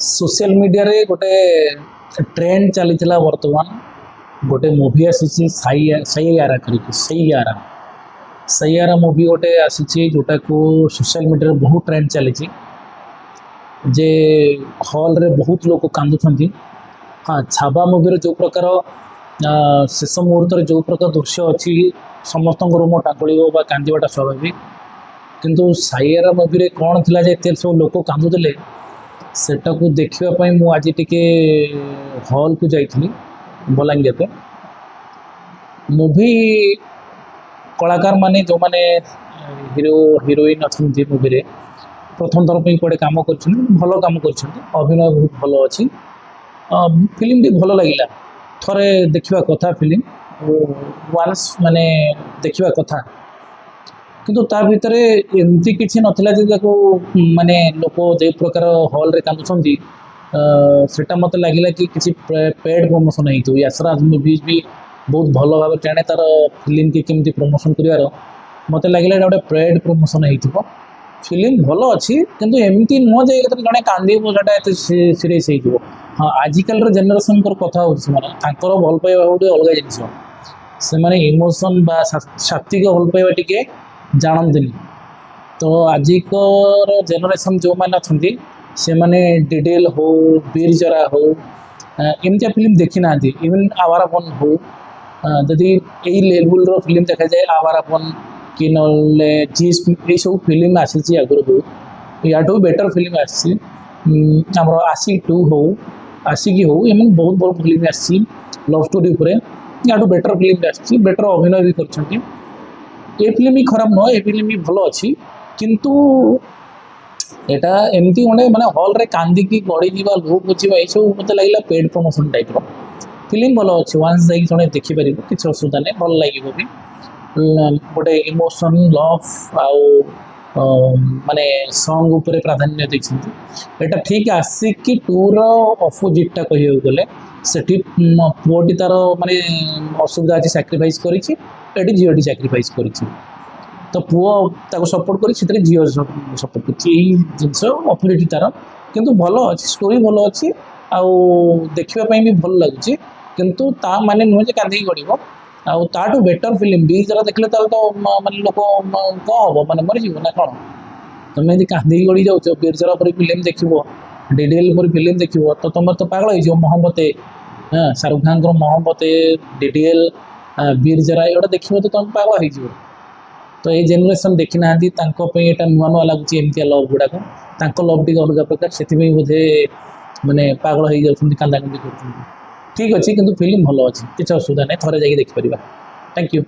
Social ମିଡ଼ିଆରେ ଗୋଟେ trend ଚାଲିଥିଲା। ବର୍ତ୍ତମାନ ଗୋଟେ ମୁଭି ଆସିଛି ସାଇୟାରା କରିକି। ସୈୟାରା, ସୈୟାରା ମୁଭି ଗୋଟେ ଆସିଛି, ଯେଉଁଟାକୁ ସୋସିଆଲ ମିଡ଼ିଆରେ ବହୁତ ଟ୍ରେଣ୍ଡ ଚାଲିଛି ଯେ ହଲ୍ରେ ବହୁତ ଲୋକ କାନ୍ଦୁଛନ୍ତି। ହଁ, ଛାବା ମୁଭିର ଯେଉଁ ପ୍ରକାର ଶେଷ ମୁହୂର୍ତ୍ତରେ ଯେଉଁ ପ୍ରକାର ଦୃଶ୍ୟ ଅଛି, ସମସ୍ତଙ୍କ ରୋମ ଟାଙ୍କୁଳିବ ବା କାନ୍ଦିବାଟା ସ୍ୱାଭାବିକ। କିନ୍ତୁ ସାଇୟାରା ମୁଭିରେ କ'ଣ ଥିଲା ଯେ ଏତେ ସବୁ ଲୋକ କାନ୍ଦୁଥିଲେ, ସେଟାକୁ ଦେଖିବା ପାଇଁ ମୁଁ ଆଜି ଟିକେ ହଲ୍କୁ ଯାଇଥିଲି ବଲାଙ୍ଗୀରରେ। ମୁଭି କଳାକାରମାନେ, ଯେଉଁମାନେ ହିରୋ ହିରୋଇନ୍ ଅଛନ୍ତି ମୁଭିରେ, ପ୍ରଥମ ଥର ପାଇଁ କୁଆଡ଼େ କାମ କରିଛନ୍ତି, ଭଲ କାମ କରିଛନ୍ତି। ଅଭିନୟ ବହୁତ ଭଲ ଅଛି। ଫିଲ୍ମଟି ଭଲ ଲାଗିଲା। ଥରେ ଦେଖିବା କଥା ଫିଲ୍ମ, ୱାନ୍ସ ମାନେ ଦେଖିବା କଥା। କିନ୍ତୁ ତା ଭିତରେ ଏମିତି କିଛି ନଥିଲା ଯେ ତାକୁ ମାନେ ଲୋକ ଯେଉଁ ପ୍ରକାର ହଲ୍ରେ କାନ୍ଦୁଛନ୍ତି, ସେଟା ମୋତେ ଲାଗିଲା କି କିଛି ପେଡ୍ ପ୍ରମୋସନ୍ ହେଇଥିବ। ୟଶରାଜ ମୁଭିଜ୍ ବି ବହୁତ ଭଲ ଭାବରେ ଜାଣେ ତାର ଫିଲ୍ମକି କେମିତି ପ୍ରମୋସନ୍ କରିବାର। ମୋତେ ଲାଗିଲା ଏଇଟା ଗୋଟେ ପେଡ୍ ପ୍ରମୋସନ୍ ହେଇଥିବ। ଫିଲ୍ମ ଭଲ ଅଛି, କିନ୍ତୁ ଏମିତି ନୁହଁ ଯେ ଏଥିରେ ଜଣେ କାନ୍ଦିବ, ସେଟା ଏତେ ସିରିୟସ୍ ହେଇଯିବ। ହଁ, ଆଜିକାଲିର ଜେନେରେସନଙ୍କର କଥା ହେଉଛି, ସେମାନେ ତାଙ୍କର ଭଲ ପାଇବା ଗୋଟେ ଅଲଗା ଜିନିଷ। ସେମାନେ ଇମୋସନ୍ ବା ସାତ୍ୱିକ ଭଲ ପାଇବା ଟିକେ ଜାଣନ୍ତିନି। ତ ଆଜିକାର ଜେନେରେସନ୍ ଯେଉଁମାନେ ଅଛନ୍ତି, ସେମାନେ ଡିଡିଏଲ୍ ହଉ, ବୀର ଜରା ହଉ, ଏମିତିଆ ଫିଲ୍ମ ଦେଖିନାହାନ୍ତି। ଇଭେନ୍ ଆୱାରାପନ୍ ହଉ, ଯଦି ଏଇ ଲେବୁଲ୍ର ଫିଲ୍ମ ଦେଖାଯାଏ, ଆୱାରାପନ୍ କି ନହେଲେ ଜିସ୍, ଏଇସବୁ ଫିଲ୍ମ ଆସିଛି ଆଗରୁ ବହୁତ। ୟାଠୁ ବେଟର୍ ଫିଲ୍ମ ଆସିଛି। ଆମର ଆଶିକ 2 ହଉ, ଆଶିକି ହଉ, ଏମିତି ବହୁତ ବହୁତ ଫିଲ୍ମ ଆସିଛି ଲଭ୍ ଷ୍ଟୋରି ଉପରେ। ୟାଠୁ ବେଟର୍ ଫିଲ୍ମ ବି ଆସିଛି, ବେଟର୍ ଅଭିନୟ ବି କରିଛନ୍ତି। ଏ ଫିଲ୍ମ ବି ଖରାପ ନୁହଁ, ଏ ଫିଲ୍ମ ବି ଭଲ ଅଛି। କିନ୍ତୁ ଏଇଟା ଏମିତି ଗୋଟେ ମାନେ ହଲ୍ରେ କାନ୍ଦିକି ଗଡ଼ିଯିବା, ଲୁହ ପୋଛିବା, ଏଇସବୁ ମୋତେ ଲାଗିଲା ପେଡ୍ ପ୍ରମୋସନ୍ ଟାଇପ୍ର। ଫିଲ୍ମ ଭଲ ଅଛି, ୱାନ୍ସ ଯାଇକି ଜଣେ ଦେଖିପାରିବ, କିଛି ଅସୁବିଧା ନାହିଁ, ଭଲ ଲାଗିବ ବି। ଗୋଟେ ଇମୋସନ୍, ଲଭ୍ ଆଉ ମାନେ ସଙ୍ଗ ଉପରେ ପ୍ରାଧାନ୍ୟ ଦେଇଛନ୍ତି। ଏଇଟା ଠିକ୍ ଆଶିକି 2ର ଅପୋଜିଟ୍ଟା କହିବାକୁ ଗଲେ। ସେଠି ପୁଅଟି ତାର ମାନେ ଅସୁବିଧା ଅଛି, ସାକ୍ରିଫାଇସ୍ କରିଛି। ଏଠି ଝିଅଟି ସାକ୍ରିଫାଇସ୍ କରିଛି। ତ ପୁଅ ତାକୁ ସପୋର୍ଟ କରି, ସେଥିରେ ଝିଅ ସପୋର୍ଟ କରିଛି। ଏଇ ଜିନିଷ ଅପୋଜିଟ୍ ତାର। କିନ୍ତୁ ଭଲ ଅଛି, ଷ୍ଟୋରି ଭଲ ଅଛି ଆଉ ଦେଖିବା ପାଇଁ ବି ଭଲ ଲାଗୁଛି। କିନ୍ତୁ ତା ମାନେ ନୁହେଁ ଯେ କାନ୍ଦିକି ଗଡ଼ିବ। ଆଉ ତାଠୁ ବେଟର୍ ଫିଲ୍ମ ବୀର ଜରା ଦେଖିଲେ ତାହେଲେ ତ ମାନେ ଲୋକ କ'ଣ ହବ? ମାନେ ମରିଯିବ ନା କ'ଣ? ତମେ ଯଦି କାନ୍ଦିକି ଗଡ଼ି ଯାଉଛ, ବୀର ଜରା ପରି ଫିଲ୍ମ ଦେଖିବ, ଡିଡିଏଲ୍ ପରି ଫିଲ୍ମ ଦେଖିବ, ତ ତମେ ତ ପାଗଳ ହେଇଯିବ। ମହମ୍ମତେ, ହଁ, ଶାହରୁଖ ଖାନଙ୍କର ମହମ୍ମତେ, ଡିଡିଏଲ୍, ବୀର ଜରା, ଏଗୁଡ଼ା ଦେଖିବ ତ ତମେ ପାଗଳ ହେଇଯିବ। ତ ଏଇ ଜେନେରେସନ୍ ଦେଖିନାହାନ୍ତି, ତାଙ୍କ ପାଇଁ ଏଇଟା ନୂଆ ନୂଆ ଲାଗୁଛି ଏମିତିଆ ଲଭ୍ ଗୁଡ଼ାକ। ତାଙ୍କ ଲଭ୍ ଟିକେ ଅଲଗା ପ୍ରକାର, ସେଥିପାଇଁ ବୋଧେ ମାନେ ପାଗଳ ହେଇଯାଉଛନ୍ତି, କାନ୍ଦାକାନ୍ଦି କରୁଛନ୍ତି। ଠିକ୍ ଅଛି, କିନ୍ତୁ ଫିଲ୍ମ ଭଲ ଅଛି, କିଛି ଅସୁବିଧା ନାହିଁ। ଥରେ ଯାଇକି ଦେଖିପାରିବା। Thank you.